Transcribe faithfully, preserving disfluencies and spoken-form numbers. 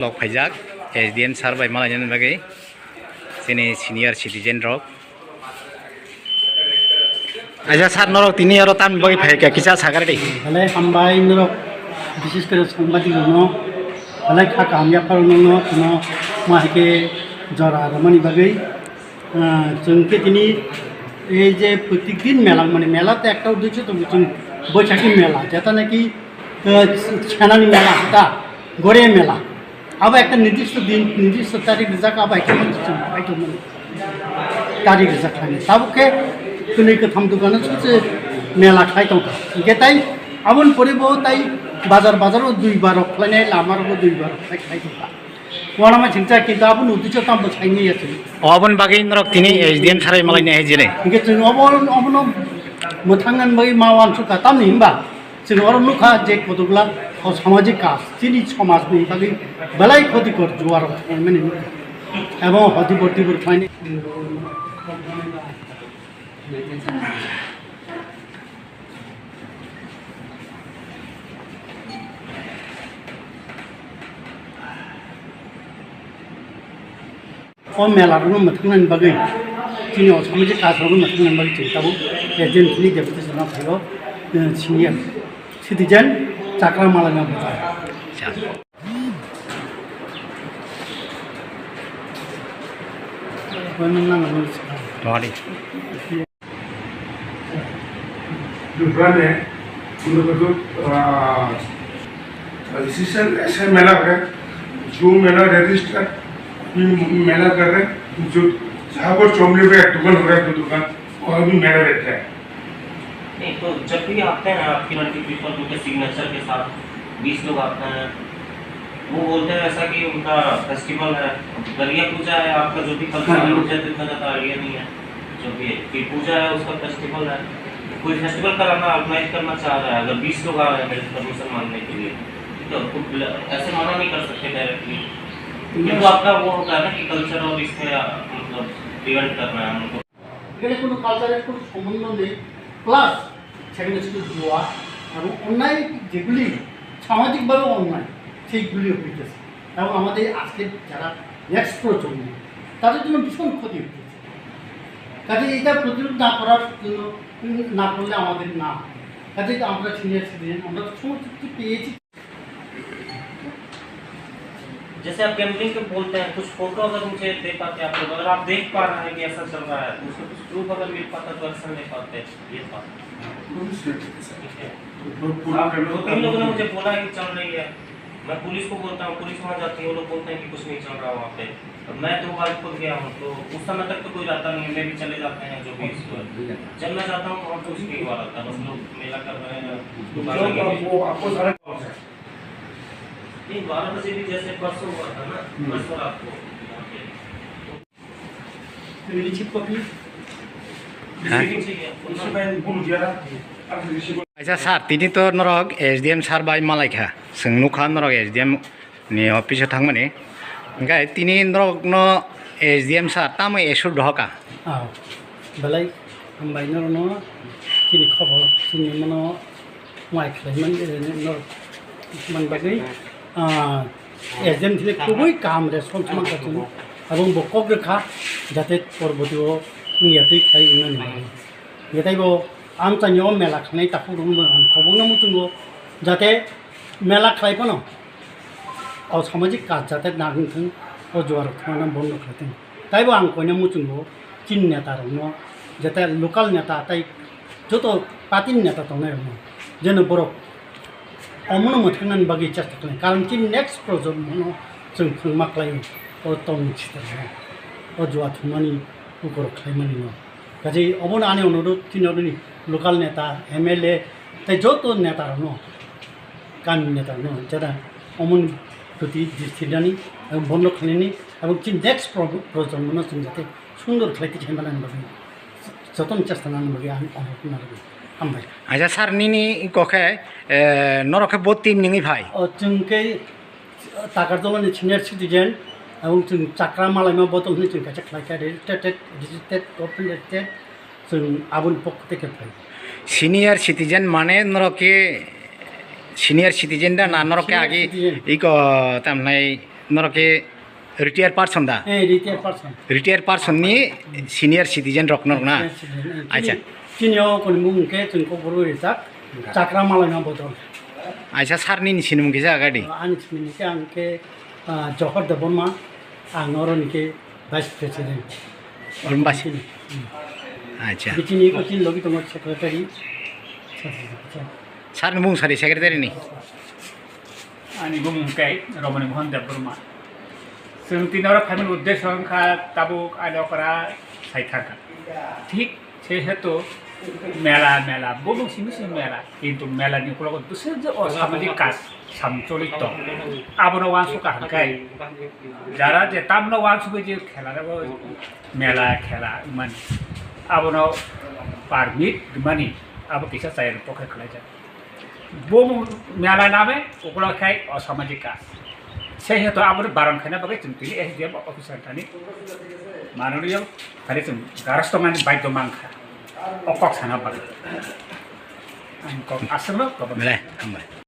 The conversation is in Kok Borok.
Lok phaijak S D M sir bai malaina bagwi chini senior citizen rok. Aja sir, norok tini oro tamni bagwi phaikha kisa sakar di. Belai hambai norok, bises kore sangbadik rokno, belai kha kaham yaphar rokno, no, no, ma hai khe jora rwmani bagwi. Ah, chwng khe tini ei je protik din mela, mane mela te ekta uddesho tongo, chwng Boishakhi mela, jeta naki, ah, senani mela, ta, gore mela. Abo ekta nirdisto din, nirdisto tarik rijak, abo ekta mansi chwng khai tongmani tarik rijak khlainai. Tabuk khe kwnwi kwtham dukano se mela khlai tongkha. Hinkhe tai aboni pore bo tai bazar bazaro dui bar rok khlainai, lama rogo dui bar rok khlai, khlai tongkha. Uanama chingcha kintu aboni uddesho tamo saimanya chwng. O, aboni bagwi norok tini S D M sir bai malaina hai jene. Hinkhe chwng obo, obono mwthangna bagwi ma uansukha, tamni hinba chwng oro nukha je kotokla o samajik kaj, chini somajni bagwi belai khotikor juarok khlaimani nukha. Abo hoti borti bor khlaini. O mela rokno mwthangna bagwi, chini o samajik kaj rokno mwthangna bagwi chwng tabuk S D M chini deputation rok phaibo, eh, senior citizen Chakra Malaina Bwthar. Tawari. दूसरा में उन लोगों को, आ, रजिस्ट्रेशन ऐसे मेला है, जो मेला रजिस्टर, ये मेला कर रहे हैं, जो जहाँ पर चौमली पे एक दुकान हो रहा है, दो दुकान, वहाँ भी मेला रहता है। नहीं, तो जब भी आते हैं आपके नॉटी पीपल उनके सिग्नेचर के साथ बीस लोग आते हैं, वो बोलते हैं ऐसा कि उनका फेस्टिवल है, गरिया पूजा है, आपका जो भी कल्चरल हाँ। पूजा है, तो इतना ज़्यादा आइडिया नहीं है। जो भी है, कोई पूजा है, उसका फेस्टिवल है, कोई फेस्टिवल कराना, ऑर्गेनाइज करना चाह रहा है, अगर बीस लोग आ रहे हैं मेरे से परमिशन मांगने के लिए, तो उनको बिला-, ऐसे मना नहीं कर सकते डायरेक्टली। क्योंकि आपका वो होता है ना कि कल्चर और इसमें, मतलब, प्रिवेंट करना है हमको। এখানে কোনো কালচারের কোনো সম্বন্ধ নেই, প্লাস সেখানে শুধু জুয়া এবং অন্যায়, যেগুলি সামাজিকভাবে অন্যায়, সেইগুলি হইতেছে। এবং আমাদের আজকে যারা নেক্সট প্রজন্ম, তাদের জন্য ভীষণ ক্ষতি হইতেছে। কাজে এটা প্রতিরোধ না করার জন্য, না করলে আমাদের না হয়। কাজে আমরা সিনিয়র সিটিজেন, আমরা তো সমস্ত কিছু পেয়েছি। जैसे आप गैम्बलिंग के बोलते हैं, कुछ फोटो अगर मुझे दे पाते आप लोग, अगर आप देख पा रहे हैं कि ऐसा चल रहा है, तो उसका कुछ प्रूफ अगर मिल पाता तो एक्शन ले पाते, ये बात। ठीक है। आप, दो तीन लोगों ने मुझे बोला कि चल रही है, मैं पुलिस को बोलता हूँ, पुलिस वहाँ जाती है, वो लोग बोलते हैं कि कुछ नहीं चल रहा वहाँ पे। तो मैं दो बार खुद गया हूँ, तो उस समय तक तो कोई रहता नहीं है, मैं भी चले जाते हैं जो भी इस पर। जब मैं जाता हूँ तो वहाँ कुछ नहीं हुआ रहता, बस लोग मेला कर रहे हैं, दुकान लगी हुई है। नहीं, बारह बजे भी जैसे परसों हुआ था ना, हम्म। परसों रात को यहाँ पे। Receive copy. हाँ? रिसीविंग चाहिए। उसमें भूल गया था। अब receive. Acha sir, tini to norok S D M sir bai malaikha, chwng nukha norok S D M ni office o thangmani. Hingkhe tini norokno S D M sir tamo issue dohoka? Ah, belai hambai norokno chini khobor chini mano mai khlaiman, eh, norok man bagwi, ah, S D M thile kubui kaham response mankha chwng, abong bo kok rwkha jate porbotio wngya twi khlai wngnani bagwi. Hingkhe taibo amchaini o mela khlainai takhuk rokno bo ang khobokno muchungo jate mela khlai phano o samajik kaj jate nang wngthung, o juarok thangna bondo khlaithung. Taibo ang koina muchungo chini neta rokno, jete local neta tei joto party ni neta tongnai rokno, jeno borok omono mwthangna ni bagwi chesta khlai, karon chini next projonmo no chwng phwrwngma khlai o tongmung sita rokno, o jua thumani bukhuk rok khlai mani no. Kaje obono ani onurudh chini odoni local neta, M L A tei joto neta rokno, kami neta rokno jeta omoni proti dristi rinani, bondo khlainani, abo chini next pro-, projonmo no chwng jate sundor khlai twi khe manani bagwi jotono chesta nani bagwi ang onurodh khlai rwdi. Hambai. Acha sir, nini kok khe, eh, norok khe bo team nini phai? O chwng khe Takarjala ni senior citizen, abo chwng Chakra Malaima Bodol hinwi chwng kaisa khlai kha, registered, registered, government registered, chwng aboni pokho tei khe phai. Senior citizen mane norok khe senior citizen da na norok khe agi iko tamnai Norok ke retired person da? Eh, retired person. Retired person ni senior citizen rok norok na? Senior citizen, eh, Acha. Chini, chini o koni mung ke chwng kok boro rijak. Chakra malai ma bodol. Acha, sir ni sinimung kisa gadi? Ani sinimung ke ang ke, ah, Johor Debbarma, ang oro ni ke vice president. Oro vice? Hmm. Acha. Bichini ko tin logi tongo secretary. Sir ni mung sari secretary ni? Ani bumung khe Romani Mohan Debbarma. Chwng tini oro phaimani uddesho wngkha tabuk ani okra sai thangkha. Thik se hetu mela, mela, bumung simi simi mela, kintu mela ni ukologo bwswk je o samajik kaj samcholi tong. Abono uansukha hwnkhe jara je tamno uansugwi je khela rw mela khela wngmani abono permit rwmani abo kisa chaya rok pokhe khwlaijak. Bo mela name ukolog khai o samajik kaj. Se hetu abo baron khaina bagwi chwng tini S D M officer thani mananiyo thani chwng garos tongmani baidyo mankha. O kok sana bagwi. Ang kok aswkno kobor. Belai, hambai.